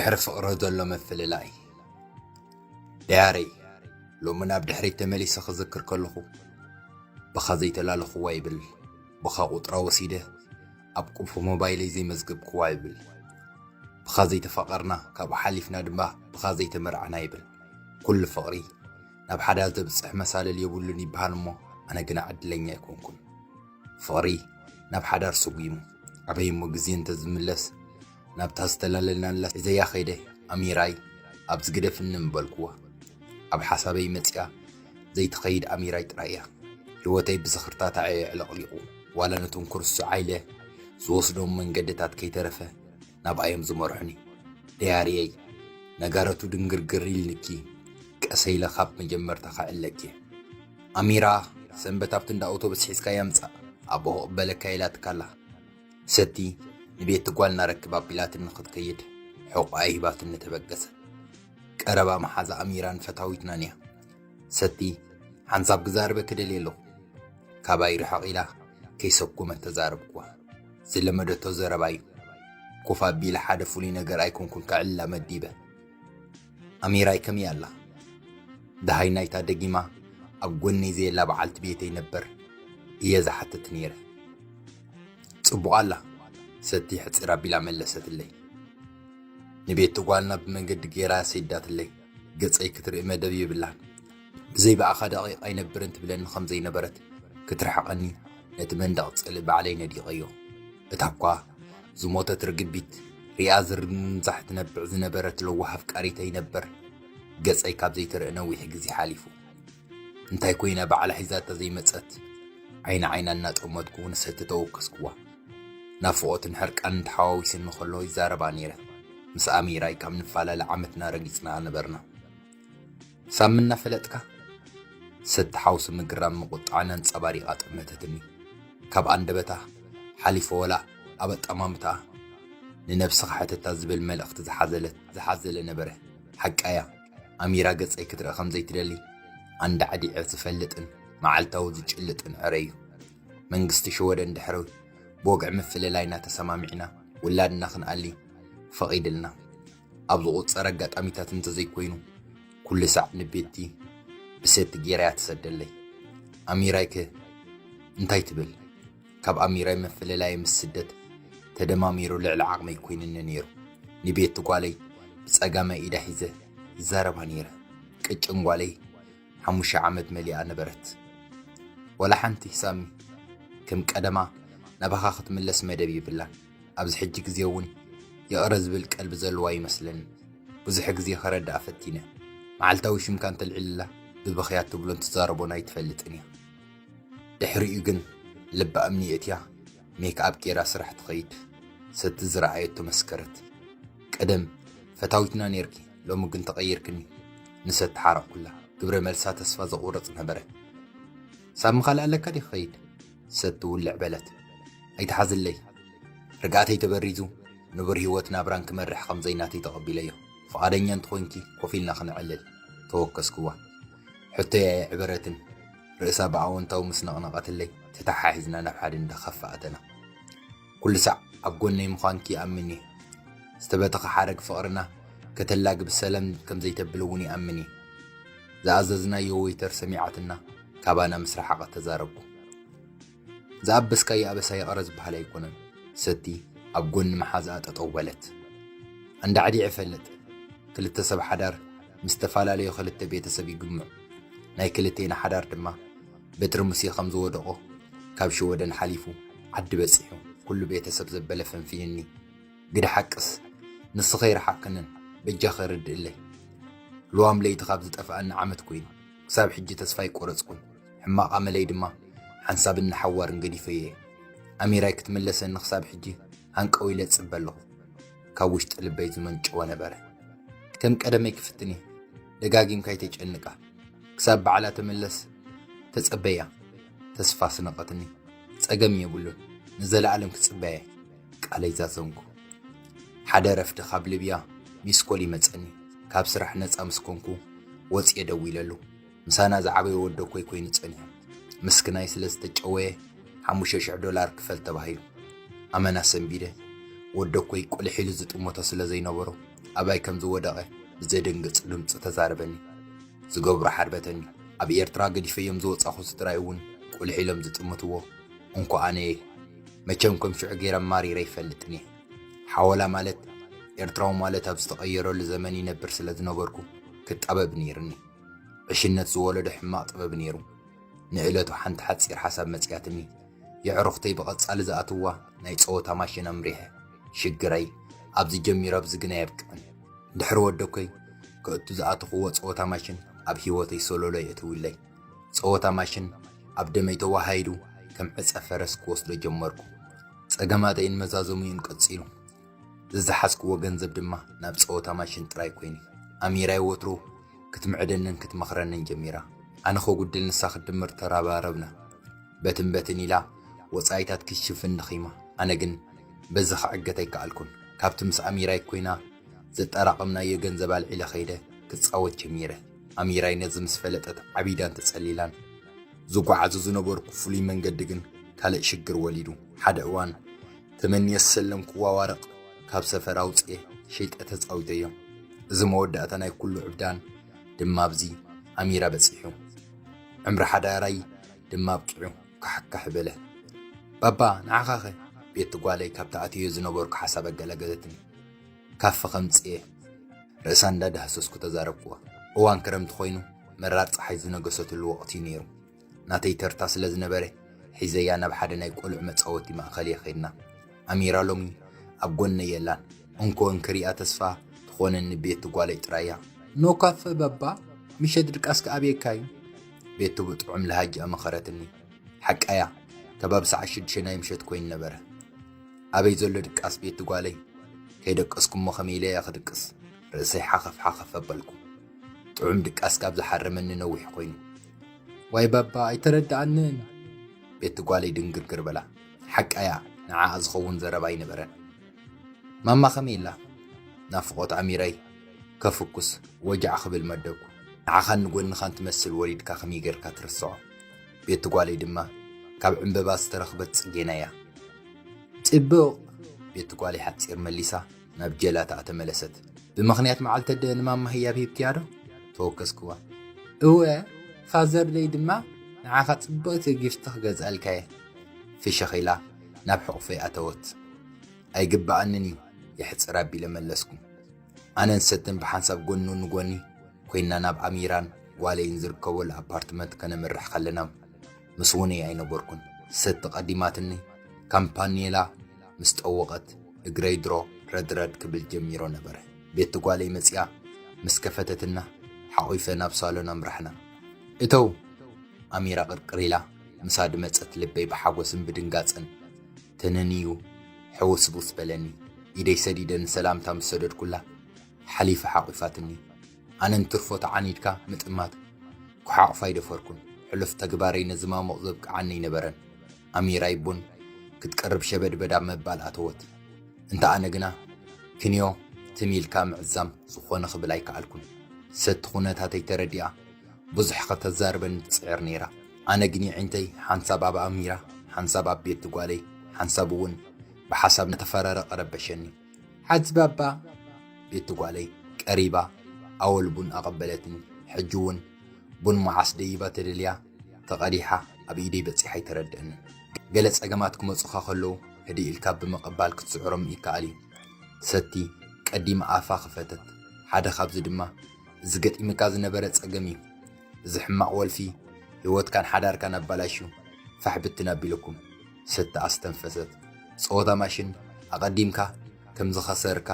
ድሕሪ ፍቕሪ ዘሎ ምፍልላይ። ደያረይ፣ ሎሚ ናብ ድሕሪት ተመሊሰ ክዝክር ከለኹ፣ ብኻ ዘይተላለኹዋ ይብል፣ ብኻ ቁጥራ ወሲደ ኣብ ቁልፊ ሞባይለይ ዘይመዝገብክዋ ይብል፣ ብኻ ዘይተፋቐርና፣ ካብኡ ሓሊፍና ድማ ብኻ ዘይተመርዓና ይብል። ኩሉ ፍቕሪ ናብ ሓዳር ዘብጽሕ መሳልል የብሉን ይበሃል እሞ፣ ኣነ ግና ዕድለኛ ኣይኮንኩን። ፍቕሪ ናብ ሓዳር ሰጒሙ፣ ኣበይ እሞ ግዜ እንተዝምለስ፣ ናብታ ዝተላለልናላ ሒዘያ ኸይደ ኣሚራይ፣ ኣብዚ ግደፍኒ ምበልክዋ። ኣብ ሓሳበይ መጺኣ ዘይትኸይድ ኣሚራይ ጥራይ እያ። ህይወተይ ብዝኽርታታ እየ ዕለቕሊቑ። ዋላ ነቶም ኩርሱ ዓይለ ዝወስዶም መንገድታት ከይተረፈ ናብኣ እዮም ዝመርሑኒ። ደያርየይ፣ ነጋረቱ ድንግርግር ኢልንኪ፣ ቀሰ ኢለ ካብ መጀመርታ ከዕለኪ። ኣሚራ፣ ሰንበት ኣብቲ እንዳ ኣውቶቡስ ሒዝካያ ምጻእ፣ ኣብኡ ክቕበለካ ኢላትካ ኣላ። ሰቲ፣ ንቤቲ ጓልና ረክብ ኣቢላትኒ ክትከይድ ሕቖኣ ሂባትኒ ተበገሰት። ቀረባ መሓዛ ኣሚራን ፈታዊትናን እያ። ሰቲ፣ ሓንሳብ ክዛረበኪ ደልየ ኣለኹ። ካባይ ርሕቕ ኢላ ከይሰኮመት ተዛረብክዋ። ዝለመደቶ ዘረባ እዩ። ኮፍ ኣቢለ ሓደ ፍሉይ ነገር ኣይኮንኩን ከዕልላ መዲበ። ኣሚራይ ከመይ ኣላ? ደሃይ ናይታ ደጊማ ኣብ ጎነይ ዘየላ በዓልቲ ቤተይ ነበር እየ ዝሓትት ነይረ። ጽቡቕ ኣላ፣ ሰቲ ሕጽር ኣቢላ መለሰትለይ። ንቤት ጓልና ብመንገዲ ገይራ ሰይዳትለይ። ገጸይ ክትርኢ መደብ የብላን። ብዘይ ብኣኻ ደቂቕ ኣይነብርን ትብለኒ ከም ዘይነበረት ክትርሕቐኒ ነቲ መንደቕ ጽልእ ባዕለይ ነዲቐዮ። እታ እኳ ዝሞተት ርግቢት ሪኣ ዝርንዛሕ ትነብዕ ዝነበረት ለዋህ ኣፍቃሪተይ ነበር ገጸይ ካብ ዘይትርኢ ነዊሕ ግዜ ሓሊፉ። እንታይ ኮይና ባዕላ ሒዛታ ዘይመጸት? ዓይኒ ዓይና እናጠመትኩ ንሰቲ ተወከስክዋ። ናፍቖትን ሕርቃንን ተሓዋዊስኒ ከሎ ይዛረባ ነይረ። ምስ ኣሚራይ ካብ ንፈላለ ዓመትና ረጊጽና ነበርና። ሳሚ እናፈለጥካ? ሰቲ ሓውሲ ምግራም ምቁጥዓን ኣንጸባሪቓ ጠመተትኒ። ካብ ኣንደበታ ሓሊፈ ወላ ኣብ ኣጠማምታኣ ንነብስኻ ሕተታ ዝብል መልእኽቲ ዝሓዘለ፣ ዝሓዘለ ነበረ። ሓቃያ፣ ኣሚራ ገጸይ ክትርኢ ከም ዘይትደሊ ኣንዳዕዲዐ ዝፈልጥን መዓልታዊ ዝጭልጥን ዕረ እዩ። መንግስቲ ሽወደን ድሕሪ ብወግዒ ምፍልላይና ተሰማሚዕና ውላድና ክንኣሊ ፈቒድልና። ኣብ ዝቑጸር ኣጋጣሚታት እንተዘይኮይኑ፣ ኩሉ ሳዕ ንቤቲ ብሰቲ ጌራያ ትሰደለይ። ኣሚራይከ እንታይ ትብል? ካብ ኣሚራይ ምፍልላይ ምስ ስደት ተደማሚሩ ልዕሊ ዓቕመይ ኮይኑኒ ነይሩ። ንቤቲ ጓለይ ብጸጋማይ ኢዳ ሒዘ ይዛረባ ነይረ። ቅጭን ጓለይ ሓሙሽተ ዓመት መሊኣ ነበረት። ወላ ሓንቲ ሳሚ፣ ከም ቀደማ ናባኻ ክትምለስ መደብ የብላን። ኣብዚ ሕጂ ግዜ እውን ይቕረ ዝብል ቀልቢ ዘለዋ ይመስለኒ። ብዙሕ ግዜ ከረድኣ ፈቲነ። መዓልታዊ ሽምካ እንተልዕልላ ብብኽያት ትብሎን ትዛረቦን ኣይትፈልጥን እያ። ድሕሪኡ ግን ልባ እምኒ የእትያ ሜክኣፕ ጌራ ስራሕ ትኸይድ። ሰቲ ዝረኣየቶ መስከረት። ቀደም ፈታዊትና ኔርኪ፣ ሎሚ ግን ተቐይርክኒ። ንሰቲ ሓረቕኩላ። ግብረ መልሳ ተስፋ ዘቑርጽ ነበረ። ሳሚ ካልእ ኣለካ ድዩ ክኸይድ? ሰቲ ውልዕ በለት። ኣይትሓዝለይ። ርግኣተይ ተበሪዙ ንቡር ህይወት ናብራን ክመርሕ ከም ዘይናተይ ተቐቢለዮ። ፍቓደኛ እንተኾይንኪ ኮፍ ኢልና ክንዕልል። ተወከስክዋ። ሕቶይ ኣየዕበረትን። ርእሳ ብኣወንታዊ ምስ ነቕነቐትለይ ተተሓሒዝና ናብ ሓደ እንዳ ካፈ ኣተና። ኩሉ ሳዕ ኣብ ጎነይ ምዃንኪ ይኣምን እየ። ዝተበተኸ ሓረግ ፍቕርና ከተላግቢ ሰለም ከም ዘይተብል እውን ይኣምን እየ። ዝኣዘዝናዮ ዌይተር ሰሚዓትና ካባና ምስ ረሓቐት ተዛረብኩ። ዝኣበስካዮ ኣበሳ ይቕረ ዝበሃል ኣይኮነን። ሰቲ ኣብ ጎኒ መሓዝኣ ጠጠው በለት። ኣንዳዕዲዐ እፈልጥ። ክልተ ሰብ ሓዳር ምስ ተፈላለዩ ክልተ ቤተሰብ ይግምዑ። ናይ ክልቴና ሓዳር ድማ በትሪ ሙሴ ከም ዝወደቖ ካብ ሽወደን ሓሊፉ ዓዲ በጺሑ ኩሉ ቤተሰብ ዘበለ ፈንፊንኒ። ግደ ሓቅስ ንስኺ ኣይረሓቅክንን፣ በጃኺ ርድእለይ። ልዋም ለይቲ ካብ ዝጠፍኣኒ ዓመት ኮይኑ፣ ክሳብ ሕጂ ተስፋ ኣይቆረጽኩን። ሕማቕ ኣመለይ ድማ ሓንሳብን ንሓዋርን ገዲፈዮ እየ። ኣሚራይ ክትምለሰኒ ክሳብ ሕጂ ሃንቀው ኢለ እጽበ ኣለኹ። ካብ ውሽጢ ልበይ ዝመንጨወ ነበረ። ከም ቀደመይ ክፍትን እየ። ደጋጊምካ ኣይተጨንቃ። ክሳብ ባዕላ ትምለስ ተጸበያ። ተስፋ ስነቐትኒ። ጸገም የብሉን። ንዘለኣለም ክጽበያ እየ። ቃለይ ዛዘምኩ። ሓደ ረፍዲ ካብ ሊብያ ሚስኮል ይመጸኒ። ካብ ስራሕ ነጻ ምስ ኮንኩ ወጽየ ደዊለሉ። ምሳና ዝዓበየ ወደኮይ ኮይኑ ጸኒሑ። ምስክናይ ስለ ዝተጨወየ ሓሙሽተ ሽሕ ዶላር ክፈል ተባሂሉ። ኣመና ሰንቢደ። ወደኮይ ቁልሕ ኢሉ ዝጥመቶ ስለ ዘይነበሮ ኣባይ ከም ዝወደቐ ብዘደንግጽ ድምጹ ተዛረበኒ። ዝገብሮ ሓርበተኒ። ኣብ ኤርትራ ገዲፈዮም ዝወጻኹ ስድራይ እውን ቁልሕ ኢሎም ዝጥምትዎ እንኳ ኣነ እየ። መቸም ከም ሽዑ ገይረ ማሪረ ይፈልጥን እየ። ሓወላ ማለት ኤርትራዊ ማለት ኣብ ዝተቐየረሉ ዘመን ይነብር ስለ ዝነበርኩ ክጣበብ ነይርኒ። ዕሽነት ዝወለዶ ሕማቕ ጥበብ ነይሩ። ንእለቱ ሓንቲ ሓጺር ሓሳብ መጺኣትኒ። የዕሩኽተይ ብቐጻሊ ዝኣትዋ ናይ ጸወታ ማሽን ኣምሪሐ። ሽግረይ ኣብዚ ጀሚሩ ኣብዚ ግን ኣየብቅዕን። ድሕሪ ወደኮይ ከእቱ ዝኣተኽዎ ጸወታ ማሽን ኣብ ህይወተይ ሰሎሎ የእትውለይ። ጸወታ ማሽን ኣብ ደመይ ተዋሃሂዱ ከም ዕጸ ፈረስ ክወስዶ ጀመርኩ። ጸገማተይን መዛዘሙዩን ቀጺሉ። ዝዝሓዝክዎ ገንዘብ ድማ ናብ ጸወታ ማሽን ጥራይ ኮይኑ። ኣሚራይ ወትሩ ክትምዕደንን ክትመኽረንን ጀሚራ። ኣነ ከጉድል ንሳ ክትድምር ተራባረብና። በትን በትን ኢላ ወጻኢታት ክትሽፍን ደኺማ። ኣነ ግን በዚ ክዕገት ኣይከኣልኩን። ካብቲ ምስ ኣሚራይ ኮይና ዘጠራቐምናዮ ገንዘብ ኣልዒለ ኸይደ ክጻወት ጀሚረ። ኣሚራይ ነዚ ምስ ፈለጠት ዓቢዳን ተጸሊላን። ዝጓዓዙ ዝነበርኩ ፍሉይ መንገዲ ግን ካልእ ሽግር ወሊዱ። ሓደ እዋን ተመንየ ዝሰለምክዋ ዋርቕ ካብ ሰፈር ኣውጽኤ ሸይጠ ተጻዊተዮ። እዚ መወዳእታ ናይ ኩሉ ዕብዳን ድማ ኣብዚ ኣሚራ በጺሑ። ዕምሪ ሓዳራይ ድማ ኣብቂዑ ካሕካሕ በለ። ባባ፣ ንዓኻኸ? ቤቲ ጓለይ ካብቲ ኣትዮ ዝነበርኩ ሓሳብ ኣገላገለትኒ። ካፈ ከምጽኤ ርእሳ እንዳዳህሰስኩ ተዛረብኩዋ። እዋን ክረምቲ ኮይኑ መራር ጸሓይ ዝነገሰትሉ ወቕቲ እዩ ነይሩ። ናተይ ተርታ ስለ ዝነበረ ሒዘያ ናብ ሓደ ናይ ቆልዑ መጻወቲ ማእከል እየ ኸይድና። ኣሚራ ሎሚ ኣብ ጎነይ የላን። እንኮ እንክሪኣ ተስፋ ትኾነኒ ቤቲ ጓለይ ጥራይ እያ። ኖ ካፈ ባባ፣ ምሸት ድቃስካ ኣብየካ እዩ። ቤቲ ብጥዑም ለሃጅኣ መኸረትኒ። ሓቃያ፣ ከባቢ ሰዓት ሽዱሽተ ናይ ምሸት ኮይኑ ነበረ። ኣበይ ዘሎ ድቃስ ቤቲ ጓለይ? ከይደቀስኩ እሞ ከመይ ኢለ እየ ክድቅስ? ርእሰይ ሓኸፍ ሓኸፍ ኣበልኩ። ጥዑም ድቃስ ካብ ዝሓረመኒ ነዊሕ ኮይኑ። ዋይ ባባ፣ ኣይተረድኣንን። ቤቲ ጓለይ ድንግርግር በላ። ሓቃያ፣ ንዓኣ ዝኸውን ዘረባ ኣይነበረን። ማማ ከመይ ኢላ? ናፍቖት ኣሚራይ ከፍኩስ ወጃዕ ክብል መደብኩ። ንዓኻን ንጎንኻን ትመስል ወሊድካ ከመይ ጌርካ ትርስዖ? ቤቲ ጓለይ ድማ ካብ ዕምበባ ዝተረኽበት ጽጌና እያ። ጽቡቕ፣ ቤቲ ጓለይ ሓጺር መሊሳ ናብ ጀላታኣ ተመለሰት። ብምኽንያት መዓልቲ ኣደ ንማማ ህያብ ሂብክያ ዶ? ተወከስክዋ። እወ፣ ፋዘር ደይ ድማ ንዓኻ ጽብቕቲ ጊፍቲ ክገዝኣልካ እየ። ፍሽኽ ኢላ ናብ ሕቑፈይ ኣተወት። ኣይግብኣንን እዩ፣ የሕጽር ኣቢለ መለስኩ። ኣነን ሰትን ብሓንሳብ ጎኑ ንጎኒ ኮይንና ናብ ኣሚራን ጓለይን ዝርከበሉ ኣፓርትመንት ከነምርሕ ከለና፣ ምስ ውነይ ኣይነበርኩን። ሰቲ ቀዲማትኒ ካምፓኔላ ምስ ጠወቐት፣ እግረይ ድሮ ረድረድ ክብል ጀሚሮ ነበረ። ቤቲ ጓለይ መጺኣ ምስ ከፈተትና፣ ሓቑፈ ናብ ሳሎን ኣምራሕና። እተው! ኣሚራ ቅርቅር ኢላ ምሳ ድመጸት ልበይ ብሓጎስን ብድንጋጸን ተነንዩ ሕውስውስ በለኒ። ኢደይ ሰዲደ ንሰላምታ ምስ ሰደድኩላ፣ ሓሊፋ ሓቑፋትኒ። ኣነ ንትርፎ ተዓኒድካ ምጥማት ክሓቑፋ ኣይደፈርኩን። ሕሉፍ ተግባረይ ነዚ ማሙቕ ዘብቅዓኒ ኣይነበረን። ኣሚራይ ቡን ክትቀርብ ሸበድበድ ኣብ ምባል ኣተወት። እንተ ኣነ ግና ክንዮ ትም ኢልካ ምዕዛም ዝኾነ ክብል ኣይከኣልኩን። ሰቲ ኩነታተይ ተረዲኣ ብዙሕ ከተዛርበኒ ትጽዕር ነይራ። ኣነ ግን የዒንተይ ሓንሳብ ኣብ ኣሚራ፣ ሓንሳብ ኣብ ቤቲ ጓለይ፣ ሓንሳብ እውን ብሓሳብ እናተፈራረቐ ረበሸኒ። ሓዚ ባባ፣ ቤቲ ጓለይ ቀሪባ ኣወል ቡን ኣቐበለትኒ። ሕጂ እውን ቡን መዓስ ደይባ ተደልያ ተቐዲሓ ኣብ ኢደይ በጺሓ ኣይተረድአንን። ገለ ጸገማት ክመጹኻ ከለዉ ህድእ ኢልካ ብምቕባል ክትስዕሮም ይከኣል እዩ። ሰቲ ቀዲማ ኣፋ ከፈተት። ሓደ ካብዚ ድማ እዚ ገጢምካ ዝነበረ ጸገም እዩ። እዚ ሕማቕ ወልፊ ህይወትካን ሓዳርካን ኣባላሽዩ ፋሕ ብትን ኣቢሉኩም። ሰቲ ኣስተንፈሰት። ጸወታ ማሽን ኣቐዲምካ ከም ዝኸሰርካ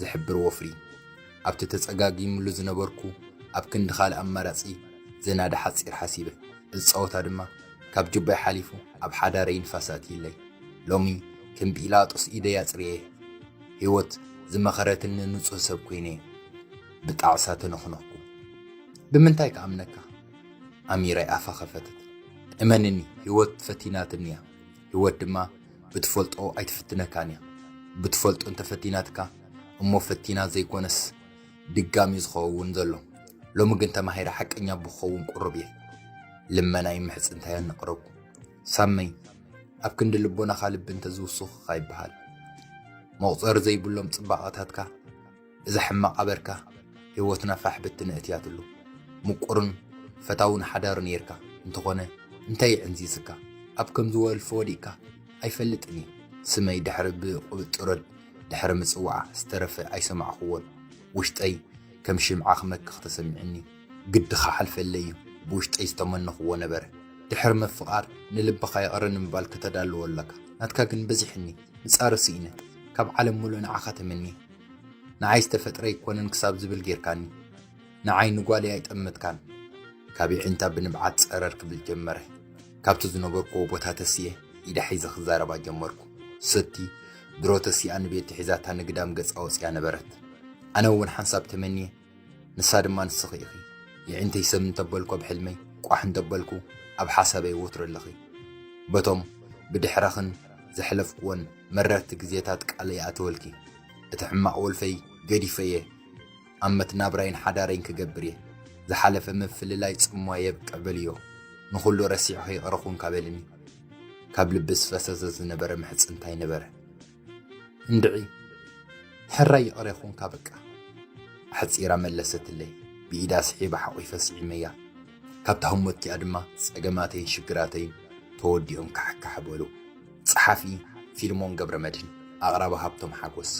ዝሕብር ወፍሪ። ኣብቲ ተጸጋጊምሉ ዝነበርኩ ኣብ ክንዲ ካልእ ኣማራጺ ዘናዲ ሓጺር ሓሲበ። እዚ ጸወታ ድማ ካብ ጁባይ ሓሊፉ ኣብ ሓዳረይ ንፋስ ኣትይለይ። ሎሚ ከም ጲላጦስ ኢደይ ኣጽርየ ህይወት ዝመኸረትኒ ንጹህ ሰብ ኮይነ ብጣዕሳ ተነኽነኽኩ። ብምንታይ ክኣምነካ? ኣሚራይ ኣፋ ከፈተት። እመንኒ፣ ህይወት ፈቲናትኒ እያ። ህይወት ድማ ብትፈልጦ ኣይትፍትነካን እያ። ብትፈልጦ እንተፈቲናትካ እሞ ፈቲና ዘይኮነስ ድጋሚ ዝኸውን ዘሎ። ሎሚ ግን ተማሂረ ሓቀኛ ብኸውን ቁሩብ እየ። ልመናይ ምሕጽንታያን ነቕረብኩ። ሳመይ፣ ኣብ ክንዲ ልቦናኻ ልቢ እንተዝውስኹኻ ይበሃል። መቑጸሪ ዘይብሎም ጽባቐታትካ እዛ ሕማቕ ኣበርካ ህይወትና ፋሕ ብትን እትያትሉ። ምቁርን ፈታውን ሓዳር ነይርካ እንተኾነ እንታይ ይዕንዚዝካ? ኣብ ከምዚ ወልፊ ወዲቕካ ኣይፈልጥን እየ። ስመይ ድሕሪ ብቁብጥሮድ ድሕሪ ምጽዋዓ ዝተረፈ ኣይሰማዕኽዎን። ውሽጠይ ከም ሽምዓ ክመክኽ ተሰሚዕኒ። ግዲ ክሓልፈለይ እዩ። ብውሽጠይ ዝተመነኽዎ ነበረ። ድሕሪ ምፍቓር ንልብኻ ይቕረ ንምባል ከተዳልዎ ኣለካ። ናትካ ግን በዚሕኒ። ምጻሩ ስኢነ። ካብ ዓለም ሙሉእ ንዓኻ ተመንየ። ንዓይ ዝተፈጥረ ኣይኮነን ክሳብ ዝብል ጌርካኒ። ንዓይ ንጓለይ ኣይጠመትካን። ካብ የዒንታ ብንብዓት ጸረር ክብል ጀመረ። ካብቲ ዝነበርኩዎ ቦታ ተስየ ኢዳ ሒዘ ክዛረባ ጀመርኩ። ሰቲ ድሮ ተሲኣ ንቤቲ ሒዛታ ንግዳም ገጻ ወጺኣ ነበረት። ኣነ እውን ሓንሳብ ተመንየ፣ ንሳ ድማ ንስኺ ኢኺ። የዒንተይ ሰብ እንተበልኩ ኣብ ሕልመይ፣ ቋሕ እንተበልኩ ኣብ ሓሳበይ ወትሩ ኣለኺ። በቶም ብድሕረኽን ዘሕለፍኩወን መረርቲ ግዜታት ቃለይ ኣተወልኪ። እቲ ሕማቕ ወልፈይ ገዲፈየ። ኣመት ናብራይን ሓዳረይን ክገብር እየ። ዝሓለፈ ምፍልላይ ጽምዋ የብቅዕ በልዮ። ንኹሉ ረሲዕኺ ይቕረ ኩንካ በልኒ። ካብ ልቢ ዝፈሰሰ ዝነበረ ምሕጽንታይ ነበረ። እንድዒ፣ ሕራይ ይቕረ ኩንካ በቃ። ኣሕጺራ መለሰትለይ። ብኢዳ ስሒባ ሓቒፈ ስዒመያ። ካብታ ህሞትኪኣ ድማ ጸገማተይን ሽግራተይን ተወዲኦም ካሕካሕ በሉ። ጸሓፊ ፊልሞን ገብረመድህን፣ ኣቕራቢ ሃብቶም ሓጎስ።